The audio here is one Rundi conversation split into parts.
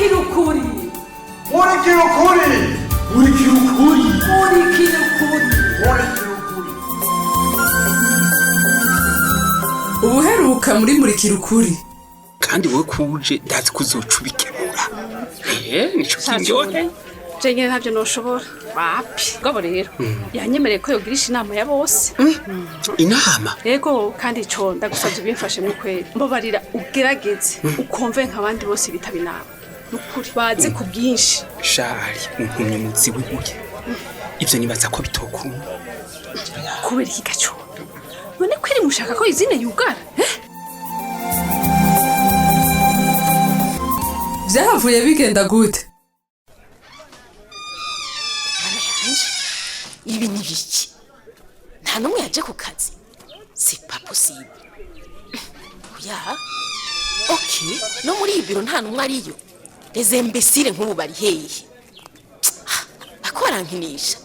Murikira ukuri. Murikira ukuri. Murikira ukuri. Murikira ukuri. Murikira ukuri. Ubuheruka muri Murikira Ukuri. Kandi wowe kuje ndazi ko uzoca ubikemura. Nico kindyohe. Je nyene ntabyo noshobora, wapi. Ngabo rero yanyemereye ko yogirisha inama ya bose. Inama? Yego, kandi ico ndagusavye ubimfashemwo kweri. Mbabarira ugerageze ukomve nk'abandi bose bitaba inama, nukuri baze ku bwinshi. Shari, untumye umutsi w'ibuye. Ivyo nibaza ko bitokunda. Kubera iki gaco? None kweri mushaka ko izine yugara, eh? Vyahavuye bigenda gute? Mana yanje, ibi ni biki? Nta n'umwe yaje ku kazi? C'est pas possible. Oya, OK, no muri iyi biro nta n'umwe ariyo. Les imbéciles nk'ubu bari hehe? Bako barankinisha.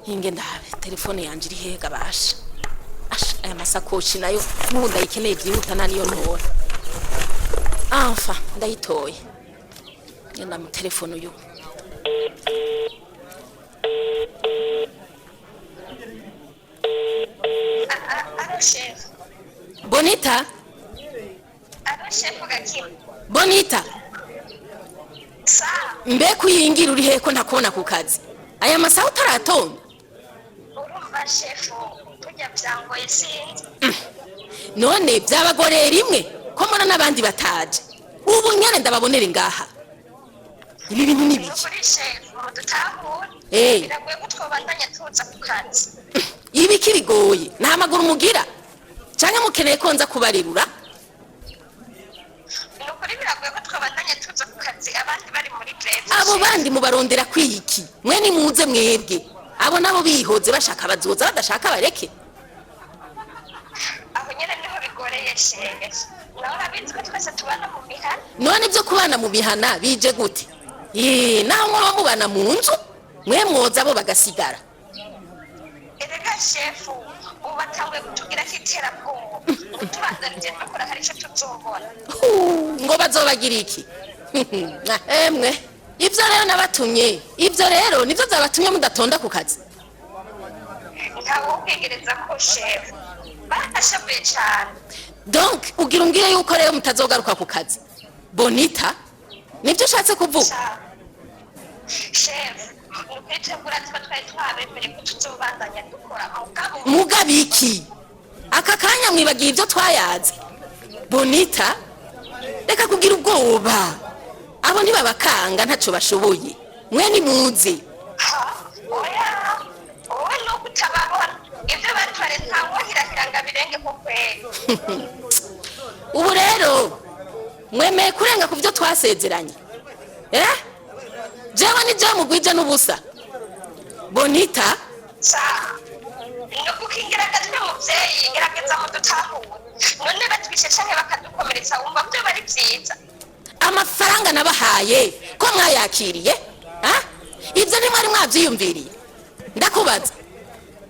Hinge ndabe telefone yanje iri hehe gabasha. Asha, aya masakoshi nayo n'ubu ndayikeneye byihuta, nta niyo ntora. Enfin, ndayitoye. Ngenda mu telefone uyu. Allô, chef. Bonita. Allô, chef Gakima. Bonita. Sa, Mbe kuyingira uri hehe ko ntakubona ku kazi aya masaha utaratonda? Urumva chef, kurya byangoye, sinzi. None byabagoreye rimwe ko mbona n'abandi bataje? Ubu nyene ndababonere ngaha. Ibi bintu ni biki? Nukuri chef, mudutahure. Biragoye ko twobandanya tuza ku kazi. Ibiki bigoye? Nta maguru mugira canke mukeneye ko nza kubarerura? Nukuri biragoye ko twobandanya tuza ku kazi abandi bari muri grève. Abo bandi mubarondera kwiki? Mwe nimuze mwebwe, abo nabo bihoze. Bashaka bazoza, badashaka bareke. Aho nyene niho bigoreye, chef. Nawe urabizi ko twese tubana mu mihana. None ibyo kubana mu mihana bije gute? Yee, naho muba mubana mu nzu, mwe mwoza bo bagasigara. Erega chef, ubu batanguye kutubwira ko iterabwoba. Ngo tubandanije dukora hari ico tuzobona. Huu, ngo bazobagira iki? Emwe, ibyo rero nabatumye, ibyo rero nibyo byabatumye mudatonda ku kazi. Ntawokwegereza ko, chef. Barashavuye cane. Donc ugira umbwire yuko rero mutazogaruka ku kazi, Bonita? Nibyo ushatse kuvuga? Chef, ni ukuri twebwe tuba twari twabemereye ko tuzobandanya dukora, mugabo Mugabo iki? Aka kanya mwibagiye ibyo twayaze? Bonita, reka kugira ubwoba. Abo ntibabakanga, ntacyo bashoboye. Mwe nimuze. Ha, oya, wowe ni uko utababona. Ibyo batware ntawuhirahira ngo abirenge ko kweri. Ubu rero mwemeye kurenga ku byo twasezeranye, eh? Jewe ni jewe mugwije n'ubusa, Bonita. Sa, ni ugukingira agatwe, muvyeyi. Gerageza mudutahure. None batwishe canke bakadukomeretsa, wumva vyoba ari vyiza? Amafaranga nabahaye ko mwayakiriye? Ah? Ibyo ntimwari mwabyiyumviriye? Ndakubaza.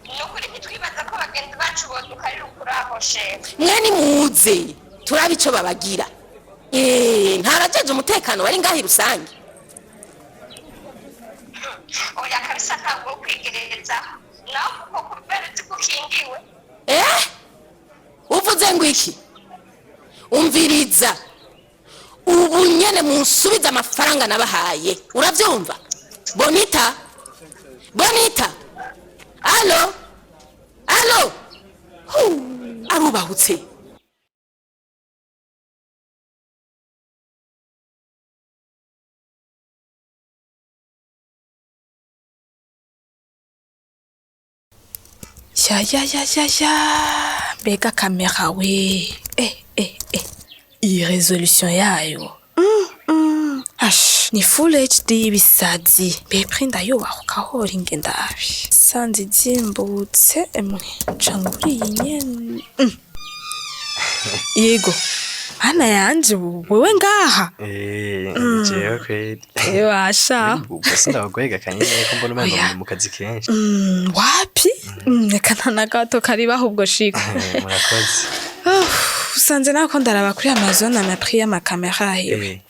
Ni ukuri ntitwibaza ko bagenzi bacu bodukarira ukuri aho, chef. Mwe nimuze turabe ico babagira. Nta bajeje umutekano bari ngahi rusange? Oya kabisa, ntabwo wo kwigereza nawe kuko kubera uzi ko ukingiwe. Eh, uvuze ngo iki? Umviriza, ubu nyene munsubize amafaranga nabahaye, uravyumva? Bonita, Bonita, allô, allô! Hu, arubahutse. Ya ya ya ya ya, mbega kamera we! Eh eh eh, iyi résolution yayo, Ash, ni full HD y'ibisazi. Mbepre ndayubahuka hora ingendabi sanze izimbutse. Emwe, nca ngura iyi nyene. Yego, mana yanje, wewe ngaha? Eh, jewe kweli. Ebasha. Ubwo sindabagwega kanyenyeri ko mbona umengo Oya. muri mu kazi kenshi? Wapi, reka nta na gato karibaho ubwo shika. Murakoze. Oh, usanze nako ndaraba kuri Amazon ama prix y'amakamera hewe.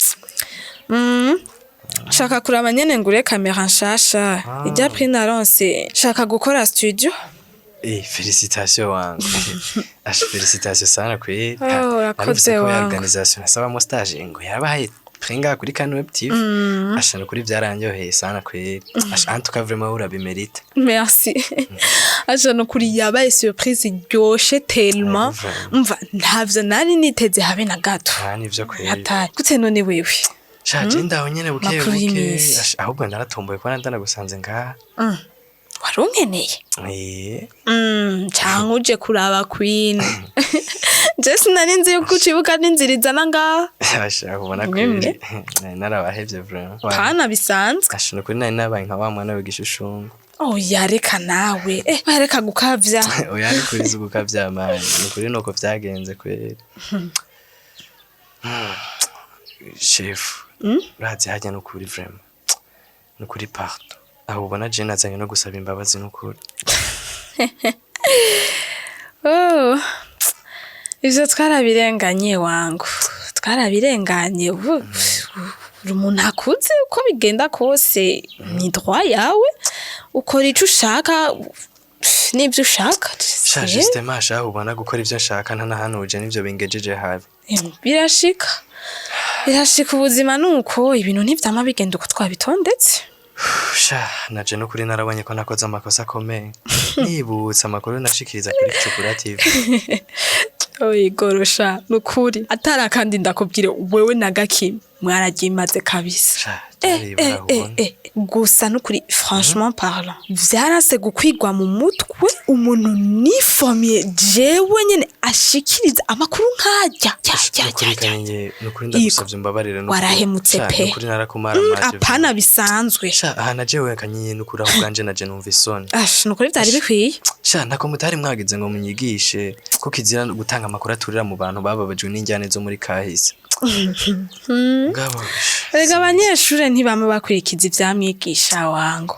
Shaka kuraba nyene ngure kamera nshasha. Ijya prix naronse. Shaka gukora studio. Eh, félicitations wangu. Asha, félicitations sana kweli. Oh, urakoze Narumvise ko ya wangu. organisation nasabamo stage ngo yarabahaye prix ngaha kuri Kano Web TV. Asha, nukuri byaranyoheye sana kweli. Asha, en tout cas vraiment urabimerita. Merci. Aja nukuri yabaye surprise iryoshe tellement. Vraiment. Umva ntavyo nari niteze habe na gato. Ah, nivyo kweli. Hatari. Gute none wewe? Sha, je ndaho nyene buke Makuru buke. y'iminsi. Asha, ahubwo naratomboye kubona ndanagusanze ngaha. Warunkeneye? Eh, Canke uje kuraba Queen. Je sinari nzi yuko ucibuka n'inzira izana ngaha. Asha, ubona Mwemwe. kweli. Nari narabahevye vraiment. Pana bisanzwe. Asha, nukuri nari nabaye nka wa mwana w'igishushushungu. Oya reka nawe. Eh, oya reka gukavya. Oya, ni kuri zuguka vyamaye. Nukuri nuko vyagenze kweli. Chef, urazi harya nukuri vraiment. Nukuri pardon. Aho ubona je nazanye no gusaba imbabazi nukuri. Oh. Ivyo twarabirenganye wangu. Twarabirenganye. Ubu uri umuntu akuze, uko bigenda kose ni droit yawe. Ukora ico ushaka n'ivyo ushaka. Sha, justement, sha, ubona gukora ivyo nshaka ntanahanuje nivyo bingejeje habi. Birashika. Birashika, ubuzima nuko ibintu ntivyama bigenda uko twabitondetse. Sha, naje nukuri narabonye ko nakoze amakosa akomeye. Nibutse amakuru nashikiriza kuri Cukura TV. Oyigorosha nukuri atari kandi ndakubwire, wewe na Gakima mwaragimaze kabisa. Sha, Eh, byaribura eh, eh, ubona. eh. Gusa nukuri, franchement parlant, vyaranse gukwigwa mu mutwe umuntu nifomiye jewe nyene ashikiriza amakuru nk'arya. Ya, ya, Nukuri ya, ya. kanyenye, nukuri ndagusavye umbabarire nukuri. Warahemutse Sha, pe. nukuri narakumara amaje. Apana bisanzwe. Sha, aha naje wewe kanyenye, nukuri aho ubwanje naje numva isoni. Ash, nukuri vyari bikwiye. Sha, ntako mutari mwagize ngo munyigishe ko kizira gutanga amakuru aturira mu bantu bababajwe n'injyane zo muri kahise. Ngabo. Erega abanyeshure ntibama bakurikiza ivyamwigisha wangu.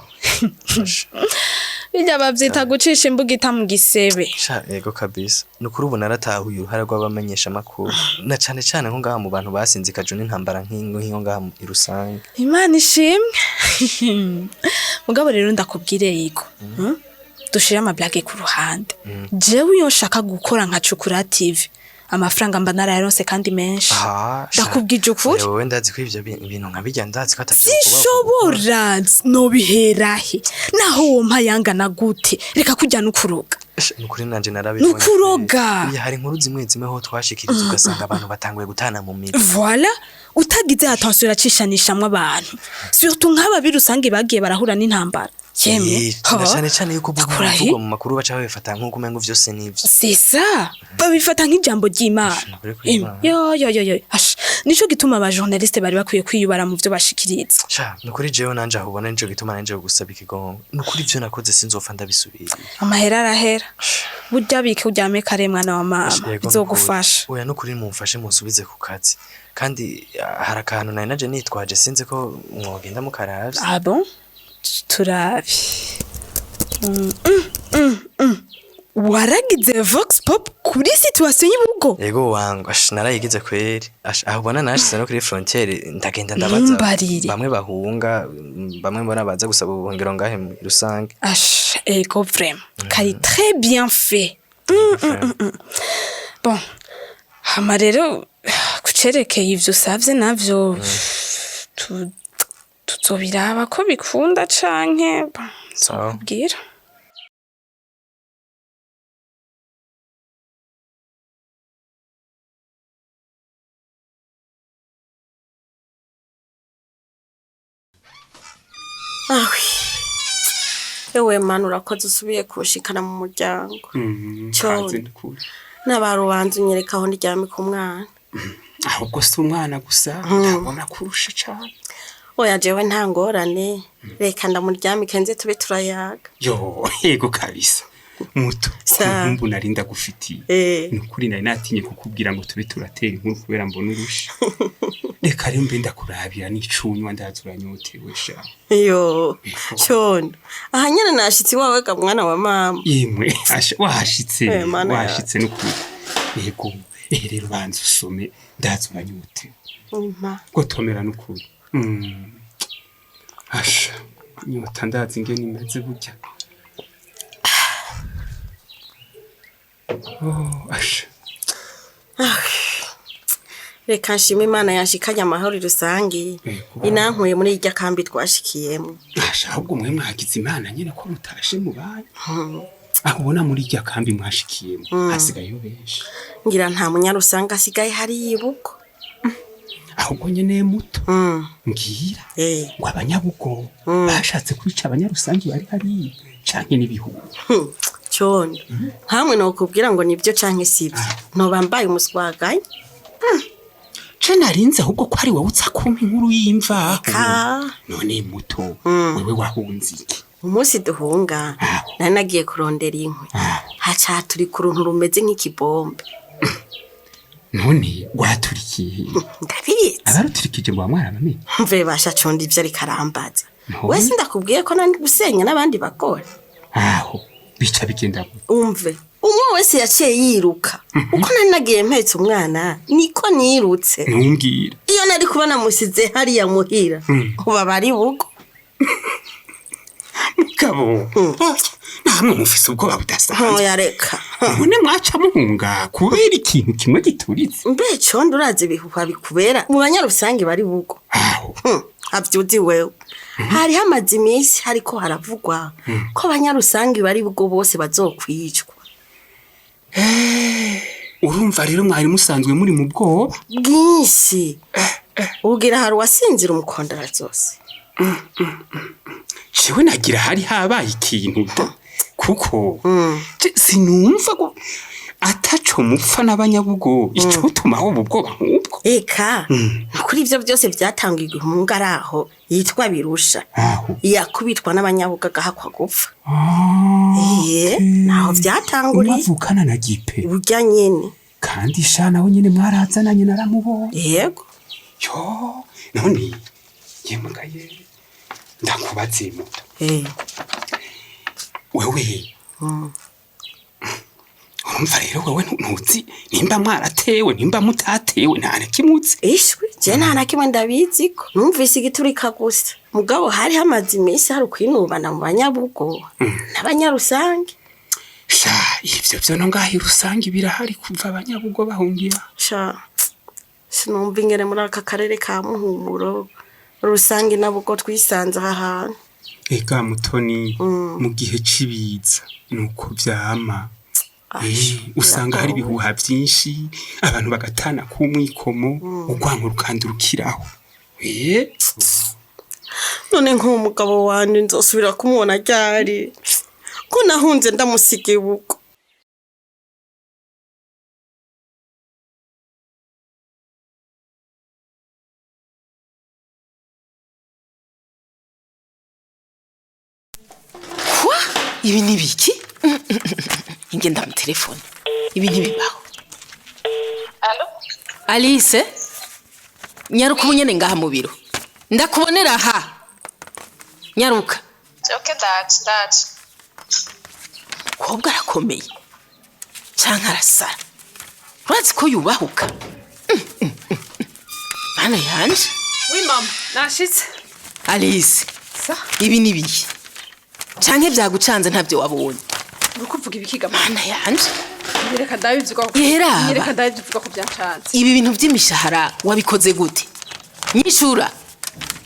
Bijya bavyita gucisha imbugita mu gisebe. Sha, ego kabisa. Nukuri ubu naratahuye uruhara rw'abamenyesha amakuru. Na cane cane nko ngaha mu bantu basinzikajwe n'intambara nk'ingo nk'iyo ngaha i Rusange. Imana ishimwe. Mugabo rero ndakubwire yego. Dushire amablague ku ruhande. Jewe iyo nshaka gukora nka Cukura TV, amafaranga mba narayaronse kandi menshi. Ah, sha. Ndakubwije ukuri. Wewe ndazi ko ivyo bintu nka bijya ndazi ko atavyo. Sinshobora, nobiherahe naho wompa yangana gute, reka kujya nukuroga. Nukuri nanje narabibonye. Nukuroga. Oya, hari inkuru zimwe zimwe ho twashikiriza ugasanga abantu batanguye gutana mu mitwe. Voilà, utagize attention uracishanishamwo abantu, surtout nk'aba birusange bagiye barahura n'intambara yemwe. Eh, na cane cane yuko Ndakurahiye. bivugwa mu makuru baca babifata nk'uko umengo vyose nivyo. C'est ça, babifata nk'ijambo ry'Imana. Ukuri kw'Imana. Yo yo yo yo, Ash, nico gituma aba journaliste bari bakwiye kwiyubara mu vyo bashikiriza. Sha, nukuri jewe nanje aho ubona nico gituma nanje gusaba ikigongo. Nukuri ivyo nakoze sinzopfa ndabisubira. Amahera arahera burya, bike uryame kare mwana wa mama. Yego, Bizogufasha. nukuri. Oya, nukuri mumfashe munsubize ku kazi. Kandi hari akantu nari naje nitwaje, sinzi ko mwogenda mukaravye. Ah bon, turabe. Waragize vox pop kuri situation y'ubugo? Yego wangu, ash, narayigize kweri. Ash, aho ubona nashize no kuri frontière ndagenda ndabaza. Ntumbarire. Bamwe bahunga, bamwe mbona baza gusaba ubuhungiro ngahe mu Rusange. Ash, ego vraiment kari très bien fait. Bon, hama rero kucerekeye ivyo usavye navyo tuzobiraba ko bikunda canke bon, Sawa. nzokubwira. Awe, ewe Mana, urakoze usubiye kushikana mu muryango. Cyo. Kaze ndukuri. N'abarubanza unyereka aho ndyamika umwana. Ahubwo si umwana gusa, ndabona kurusha cane. Oya, jewe nta ngorane, reka ndamuryamike nze tube turayaga. Yo, yego kabisa muto. Inkumbu nari ndagufitiye. Nukuri nari natinye kukubwira ngo tube turatera inkuru kubera mbona urusha. Reka rero mbe ndakurabira n'icunywa, ndaza uranyotewe sha. Yo cyondo, aha nyene nashitse iwawe ga mwana wa mama. Yemwe asha, wahashitse. Eh, Mana. Wahashitse nukuri, yego. Rero banza usome, ndaza uranyotewe. Impa. Gotomera nukuri. Asha, inyota ndazi ingene imeze burya. Oh, asha. Reka nshime Imana yanshikanye amahoro rusange, inankuye muri irya kambi twashikiyemo. Asha, ahubwo mwe mwagize Imana nyene ko mutashe mu banyu. Aho ubona muri irya kambi mwashikiyemo hasigayeyo benshi. Ngira nta munyarusange asigaye hariya ibuko. Ahubwo nyene muto, mbwira ngo abanyabugo bashatse kwica abanyarusange bari hariya canke n'ibihugu? Cone nkamwe nokubwira ngo nibyo canke sibyo, ntoba mbaye umuswagaye. Ce narinze ahubwo ko ari wowe uza kumpa inkuru y'imvaho. Ka. None muto, wewe wahunze iki? Umunsi duhunga nari nagiye kurondera inkwi, haca turi ku runtu rumeze nk'ikibombe. None rwaturikiye? Ndabizi. Abaruturikije ngo bamwarabamenye? Mve basha condi ivyo ariko arambaza. None? Wese ndakubwiye ko nandi gusenya n'abandi bakora. Aho bica bigenda gute? Umve, umwe wese yaciye yiruka. Uko nari nagiye mpetse umwana niko nirutse. Ntumbwira. Iyo nari kubona musize hariya muhira, ubu aba ari bugo. Mugabo, namwe mufise ubwoba budasanzwe. Ntoya reka. None mwaca muhunga kubera ikintu kimwe gituritse? Mbe condi urazi ibihuha bikubera mu banyarusange bari bugo. Avyuzi wewe. Hari hamaze iminsi hariko haravugwa ko abanyarusange bari bugo bose bazokwicwa. Urumva rero mwari musanzwe muri mu bwoba bwinshi. Ugira hari uwasinzira umukondara zose. Jewe nagira hari habaye ikintu da, kuko sinumva ko ataco mupfa n'abanyabugo icotuma aho ubwoba nk'ubwo. Eka, kuri ivyo byose byatangiye igihe umuhungu ari aho yitwa Birusha yakubitwa n'abanyabugo agahakwa gupfa. Naho byatanguriye. Umwavukana na Gipe? Burya nyene. Kandi sha nawe nyene mwarazananye naramubonye. Yego. Yo, none yemugaye ndakubatse muto. Wewe urumva rero wewe ntuzi nimba mwaratewe nimba mutatewe nta na kimwe uzi. Ishwi je nta na kimwe ndabizi ko numvise igiturika gusa. Mugabo hari hamaze iminsi hari ukwinubana mu banyabugo n'abanyarusange. Sha, ivyo vyo no ngaho irusange birahari kuva abanyabugo bahungira. Sha, sinumva ingene muri aka karere ka Muhumuro rusange nabugo twisanze aha hantu. Ega Mutoni, mu gihe c'ibiza nuko vyama. Usanga hari ibihuha vyinshi, abantu bagatana kumwikomo, urwanko rukandurukiraho. None nk'uwo mugabo wanje nzosubira kumubona ryari? Ko nahunze ndamusiga ibugo. Kwa? Ibi ni biki? Ingenda mu telefone. Ibi ntibibaho. Allo? Alice? Nyaruka ubu nyene ngaha mu biro. Ndakubonera aha. Nyaruka. Okay, ndaje, ndaje. Kobwa arakomeye. Canke arasara. Urazi ko yubahuka. Mana yanje. Oui mama, nashitse. Alice. Ibi ni biki? Canke vyagucanze ntavyo wabonye. Uriko uvuga ibikiga mana yanje. Nyereka ndabivuga ko. Yeraba. Nyereka ndabivuga ko byancanze. Ibi bintu vy'imishahara wabikoze gute? Nyishura.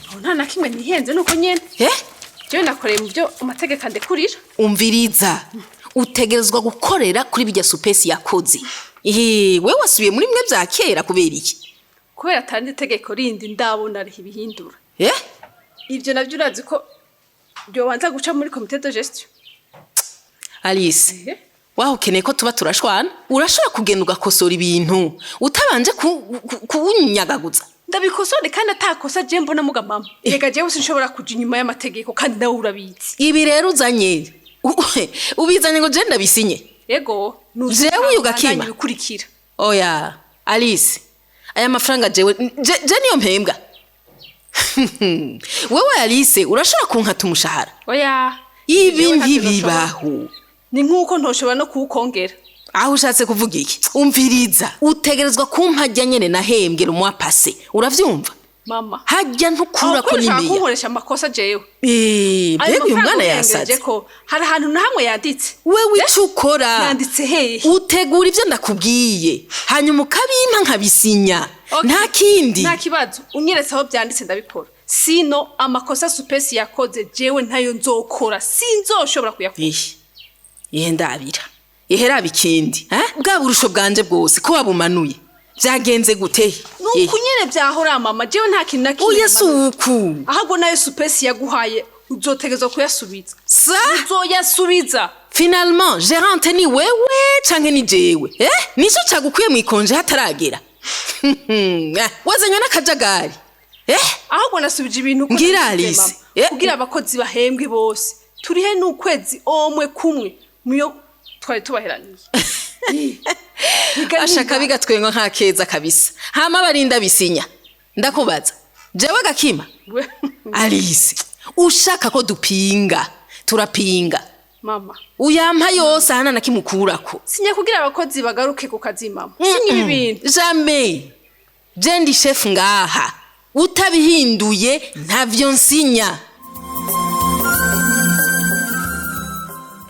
Aho nta na kimwe nihenze nuko nyene. Jewe nakoreye mu byo amategeko andekurira. Umviriza. Utegerezwa gukorera kuri bijya supesi yakoze. Wewe wasubiye muri mwe vya kera kubera iki? Kubera atandi itegeko rindi ndabona riha ibihindura. Ivyo navyo urazi ko byobanza guca muri comité de gestion. Alice, waho ukeneye ko tuba turashwana? Urashobora kugenda ugakosora ibintu utabanje kunyagaguza. Ndabikosore kandi atakosa je mbona muga mama. Rega jewe sinshobora kuja inyuma y'amategeko kandi nawe urabizi. Ibi rero uzanye ubizanye ngo je ndabisinye. Yego, jewe uyu gakima. Bikurikira. Oya, Alice, aya mafaranga jewe je niyo mpembwa. Wewe Alice urashobora kunkata umushahara? Oya. Ibi ntibibaho. Ni nkuko ntoshobora no kuwukongera. Aho ushatse kuvuga iki? Umviriza. Utegerezwa kumpajya nyene nahembwe rumwa passé. Uravyumva? Mama, Hajya ntukura ko ushaka nimiya. kunkoresha amakosa jewe? Eh, Ayo mbega uyu mafaranga mwana urengeje yasaze. ko hari ahantu na hamwe yanditse? Wewe ico ukora, Yanditse hehe? utegura ivyo ndakubwiye, hanyuma ukabimpa nkabisinya. Okay. Nta kindi. Nta kibazo, unyeretse aho byanditse ndabikora. Sino amakosa Supesi yakoze jewe ntayo nzokora, sinzoshobora kuyakora. Ihe, ihe ndabira, ihe raba ikindi, eh? Bwa burusho bwanje bwose ko wabumanuye, vyagenze gute? Nuko nyene vyahora mama, jewe nta kintu na kimwe Oya, si namanuye. uku. Ahubwo nayo Supesi yaguhaye uzotegerezwa kuyasubiza. Sa Uzoyasubiza. Finalement gérante ni wewe canke ni jewe, eh? Nico cagukuye mw'ikonje hataragera. Wazanywe n'akajagari, eh? Ahubwo nasubije ibintu uko Ngira nabisize, Alice, mama. eh. Kugira abakozi bahembwe bose, turihe n'ukwezi omwe kumwe muyo twari tubaheraniye. Ashaka bigatwenga nka keza kabisa. Hama barinda bisinya, ndakubaza jewe gakima. Alice, ushaka ko dupinga turapinga. Mama, Uyampa yose ahana nakimukurako. Sinya kugira abakozi bagaruke ku kazi mama, sinya ibi bintu. Jamais. Je ndi chef ngaha, utabihinduye ntavyo nsinya.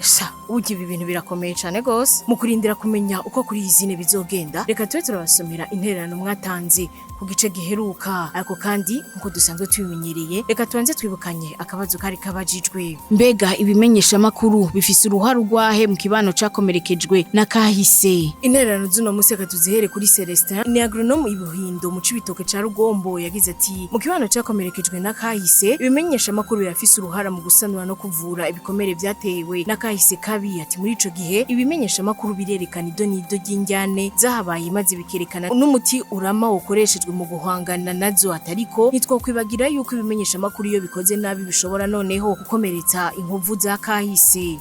Sha, burya ibi bintu birakomeye cyane rwose. Mu kurindira kumenya uko kuri iyi zine bizogenda, reka tube turabasomera intererano mwatanze ku gice giheruka. Ariko kandi nk'uko dusanzwe tubimenyereye, reka tubanze twibukanye akabazo kari kabajijwe: mbega ibimenyeshamakuru bifise uruhare urwahe mu kibano cakomerekejwe n'akahise? Intererano z'uno munsi reka tuzihere kuri Celestin, ni agronome ibuhindo mu Cibitoke ca Rugombo. Yagize ati: mu kibano cakomerekejwe n'akahise, ibimenyeshamakuru birafise uruhara mu gusanura no kuvura ibikomere vyatewe n'akahise kabi. Ati muri ico gihe ibimenyeshamakuru birerekana ido n'ido ry'injyane zahabaye, maze bikerekana n'umuti urama ukoreshejwe mu guhangana nazo. Atariko ntitwokwibagira yuko ibimenyeshamakuru iyo bikoze nabi bishobora noneho gukomeretsa inkovu za kahise.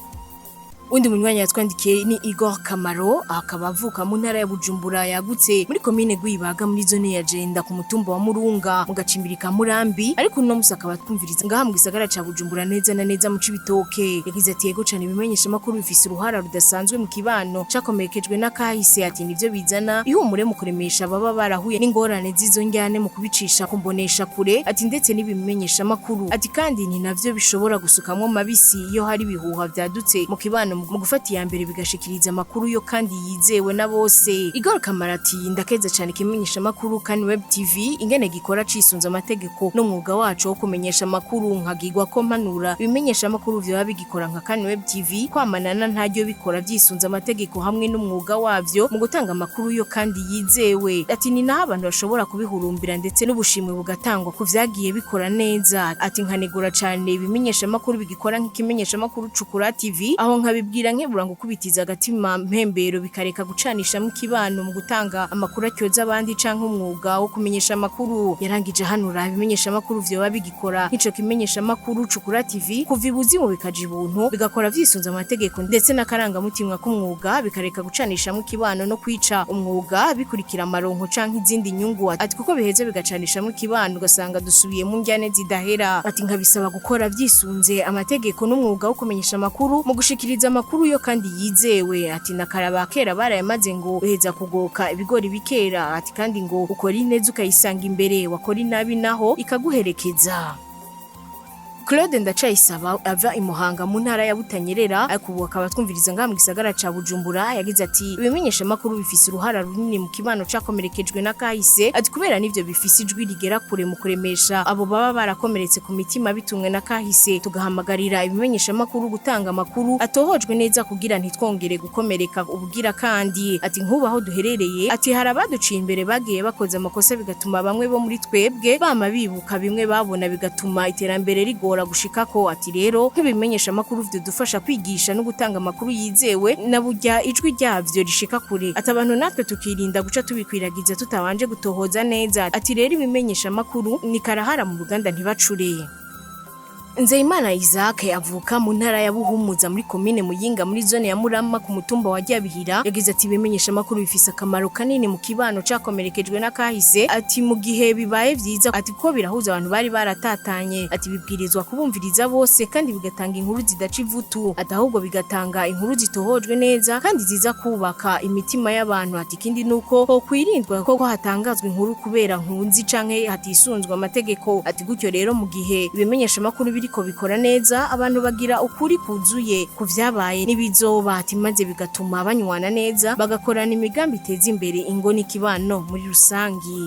Undi munywanyi yatwandikiye ni Igor Kamaro, akaba avuka mu ntara ya Bujumbura yagutse, muri komine Gwibaga, muri zone ya Jenda, ku mutumba wa Murunga, mu gacimbiri ka Murambi, ariko uno musi akaba twumviriza ngaha mu gisagara ca Bujumbura, neza na neza mu Cibitoke. Yagize ati: yego cane, ibimenyesha makuru bifise uruhara rudasanzwe mu kibano cakomerekejwe n'akahise. Ati nivyo bizana ihumure mu kuremesha baba barahuye n'ingorane z'izo njyane mu kubicisha kumbonesha kure, ati ndetse n'ibimenyesha makuru. Ati kandi ni navyo bishobora gusukamwo mabisi iyo hari ibihuha vyadutse mu kibano, mu gufata iya mbere bigashikiriza amakuru yo kandi yizewe na bose. Igor Kamarati: ndakeza cyane ikimenyesha makuru kandi Web TV ingene gikora cisunze amategeko n'umwuga wacu wo kumenyesha amakuru, nkagirwa ko mpanura ibimenyesha amakuru vyoba bigikora nka Kani Web TV kwamanana ntaryo bikora vyisunze amategeko hamwe n'umwuga wavyo mu gutanga amakuru yo kandi yizewe. Ati ni naho abantu bashobora kubihurumbira, ndetse n'ubushimwe bugatangwa ku vyagiye bikora neza. Ati nkanegura cyane ibimenyesha amakuru bigikora nk'ikimenyesha amakuru Cukura TV, aho nkabibwira nkebura ngo kubitiza agatima mpembero, bikareka gucanishamo ikibano mu gutanga amakuru atyoza abandi canke umwuga wo kumenyesha amakuru. Yarangije hanura ibimenyesha amakuru vyoba bigikora nk'ico kimenyesha amakuru Cukura TV kuva ibuzimu bikaja ibuntu, bigakora vyisunze amategeko ndetse n'akarangamutima k'umwuga, bikareka gucanishamo ikibano no kwica umwuga bikurikira amaronko canke izindi nyungu. Ati kuko biheze bigacanishamo ikibano, ugasanga dusubiye mu njyane zidahera. Ati nkabisaba gukora vyisunze amategeko n'umwuga wo kumenyesha amakuru mu gushikiriza amakuru yo kandi yizewe. Ati nakaraba kera barayamaze ngo uheza kugoka ibigori bikera. Ati kandi ngo ukora ineza ukayisanga imbere, wakora inabi naho ikaguherekeza. Claude Ndacayisaba ava i Muhanga mu ntara ya Butanyerera, ariko ubu akaba twumviriza ngaha mu gisagara ca Bujumbura. Yagize ati ibimenyesha makuru bifise uruhara runini mu kibano cakomerekejwe n'akahise. Ati kubera nivyo bifise ijwi rigera kure mu kuremesha abo baba barakomeretse ku mitima bitumwe n'akahise, tugahamagarira ibimenyesha makuru gutanga amakuru atohojwe neza kugira ntitwongere gukomereka ubugira kandi. Ati nkubaho duherereye, ati hari abaduciye imbere bagiye bakoze amakosa, bigatuma bamwe bo muri twebwe bama bibuka bimwe babona, bigatuma iterambere rigora gushikako. Ati rero nk'ibimenyesha makuru dufasha kwigisha no gutanga amakuru yizewe, na burya ijwi ryavyo rishika kure. Ati abantu natwe tukirinda guca tubikwiragiza tutabanje gutohoza neza. Ati rero ibimenyesha makuru ni karahara mu ruganda, ntibacure. Nzeyimana Isaac avuka mu ntara ya Buhumuza muri komine Muyinga muri zone ya Murama ku mutumba wa Ryabihira. Yagize ati bimenyesha makuru bifise akamaro kanini mu kibano cakomerekejwe n'akahise. Ati mu gihe bibaye vyiza, ati ko birahuza abantu bari baratatanye, ati bibwirizwa kubumviriza bose kandi bigatanga inkuru zidaca ivutu, ati ahubwo bigatanga inkuru zitohojwe neza kandi ziza kubaka imitima y'abantu. Ati ikindi nuko ko kwirindwa ko hatangazwa inkuru kubera nkunzi canke hatisunzwe amategeko. Ati gutyo rero mu gihe ibimenyesha makuru biriko bikora neza, abantu bagira ukuri kuzuye ku vyabaye n'ibizoba, ati maze bigatuma banywana neza, bagakorana imigambi iteza imbere ingo n'ikibano muri rusangi.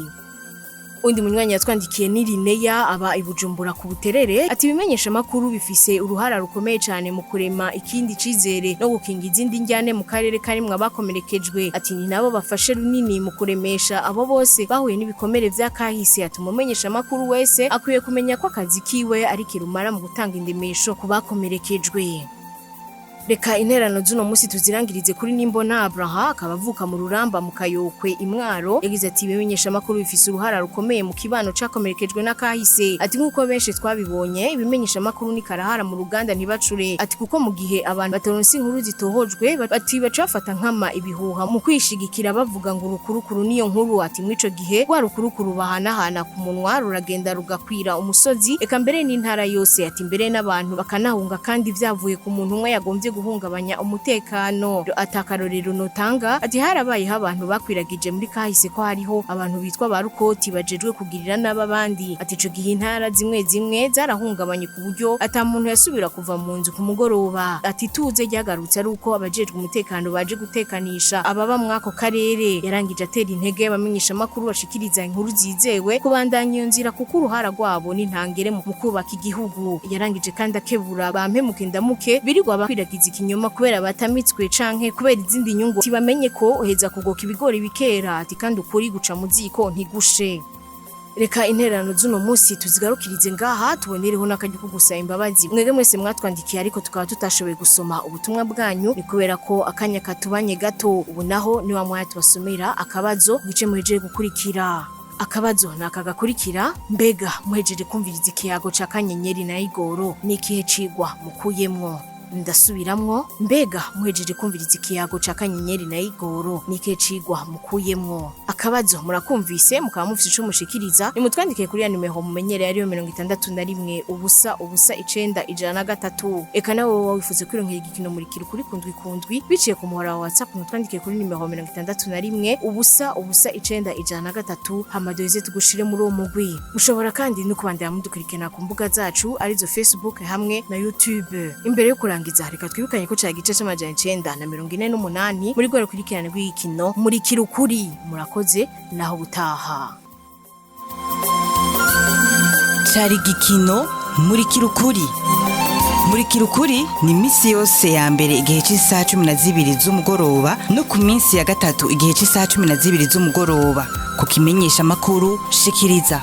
Undi munywanyi yatwandikiye ni Lineya aba ibujumbura ku Buterere. Ati ibimenyesha makuru bifise uruhara rukomeye cyane mu kurema ikindi cizere no gukinga izindi njyane mu karere karimwe abakomerekejwe. Ati ni nabo bafashe runini mu kuremesha abo bose bahuye n'ibikomere vy'akahise. Ati umumenyesha makuru wese akwiye kumenya ko akazi kiwe ari kirumara mu gutanga indemesho ku bakomerekejwe. Reka interano z'uno munsi tuzirangirize kuri Nimbona Abraha, akaba avuka mu Ruramba mu Kayokwe Imwaro. Yagize ati ibimenyesha makuru bifise uruhara rukomeye mu kibano cakomerekejwe n'akahise. Ati nk'uko benshi twabibonye, ibimenyesha makuru ni karahara mu ruganda ntibacure. Ati kuko mu gihe abantu bataronse inkuru zitohojwe, ati baca bafata nkama ibihuha mu kwishigikira bavuga ngo urukurukuru niyo nkuru. Ati mw'ico gihe rwa rukurukuru bahanahana ku munwa ruragenda rugakwira umusozi, eka mbere n'intara yose. Ati mbere n'abantu bakanahunga kandi vyavuye ku muntu umwe yagombye guhungabanya umutekano. Atakarorero notanga, ati harabayeho abantu bakwiragije muri kahise ko hariho abantu bitwa ba rukoti bajejwe kugirira n'ababandi. Ati ico gihe intara zimwe zimwe zarahungabanye ku buryo ata muntu yasubira kuva mu nzu ku mugoroba. Ati tuze ryagarutse ari uko abajejwe umutekano baje gutekanisha ababa mwako karere. Yarangije atera intege abamenyesha makuru bashikiriza inkuru zizewe kubandanya iyo nzira, kuko uruhara rwabo ni ntangere mu kubaka igihugu. Yarangije kandi akebura bampemuke ndamuke birirwa bakwiragiza ikinyoma kubera batamitswe canke kubera izindi nyungu, tibamenye ko uheza kugoka ibigori bikera, ati kandi ukuri guca mu ziko ntigushe. Reka intererano z'uno munsi tuzigarukirize ngaha, tubonereho n'akaryo ko gusaba imbabazi mwebwe mwese mwatwandikiye ariko tukaba tutashoboye gusoma ubutumwa bwanyu, ni kubera ko akanya katubanye gato. Ubu naho ni wa mwanya tubasomera akabazo gice muhejeje gukurikira. Akabazo ni aka gakurikira: mbega muhejeje kumviriza ikiyago ca Kanyenyeri na Igoro, ni ikihe cigwa mukuyemwo? Ndasubiramwo: mbega muhejeje kumviriza ikiyago ca Kanyenyeri na Igoro, ni ikihe cigwa mukuyemwo? Akabazo murakumvise, mukaba mufise ico mushikiriza, nimutwandike kuri ya nimero mumenyereye, ariyo 61 0 0 9 103. Eka nawe wowe wifuza kwironkera igikino Murikira Ukuri kundwi kundwi biciye ku muhora wa WhatsApp, mutwandike kuri nimero 61 0 0 9 103, hama duheze tugushire muri uwo mugwi. Mushobora kandi no kubandanya mudukurikirana ku mbuga zacu, arizo Facebook hamwe na YouTube. Imbere yo kurangiza, reka twibukanye ko cari igice c'948 muri rwa rukurikirane rw'igikino Murikira Ukuri. Murakoze, naho butaha. Cari igikino Murikira Ukuri. Murikira Ukuri ni iminsi yose ya mbere igihe cy'isaha 12 z'umugoroba no ku minsi ya gatatu igihe cy'isaha 12 z'umugoroba ku kimenyesha amakuru Shikiriza.